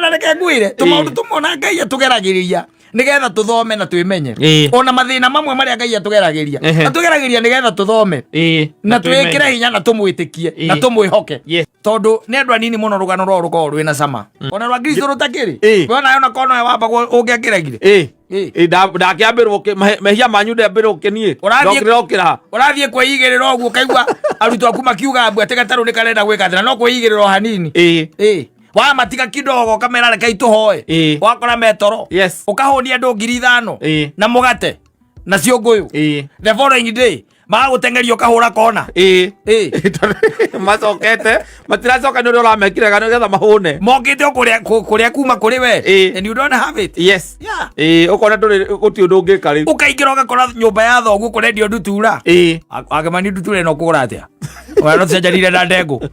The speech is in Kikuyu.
Na reke ngwĩre, tũmaũndũ tũmwe ona Ngai atũgeragĩria nĩgetha tũthome na twĩmenye. Ona mathĩna mamwe marĩa Ngai atũgeragĩria, atũgeragĩria nĩgetha tũthome na twĩkĩre hinya na tũmwĩtĩkie na tũmwĩhoke, tondũ nĩ andũ anini mũno rũgano rwao rũkoragwo rwĩna cama, ona rwa Kristo rũtakĩrĩ. Wona ona kono wambagwo ũngĩakĩregire. Ndakĩambĩrwo mehia manyu, ndambĩrwo kĩniĩ. Ndokĩrĩra ũkĩra. Ũrathiĩ kwĩigĩrĩra ũguo, ũkaigua arutwo aku makiuga mbu atĩ gatarũ nĩ karenda gwĩka atĩ, na no kwĩigĩrĩra o hanini. Wamatiga kidogo, ũkamera rekei tũhoe. Wakora metoro. Ũkahũnia andũ 5,000 na mũgate na ciũngũyũ. The following day magagũteng'eria, ũkahũra kona. Macokete matiracoka nĩ ũrĩa ũramekire kana nĩgetha mahũne. Mokĩte o kũrĩa kũrĩa kuma kũrĩ we and you don't have it. Ũkona ndũrĩ, gũtirĩ ũndũ ũngĩka rĩu. Ũkaingĩra ũgakora nyũmba ya thoguo kũrendio ndutura. Agemani, ndutura ĩno kũgũra atĩa? Ona no cenjanire na ndengũ.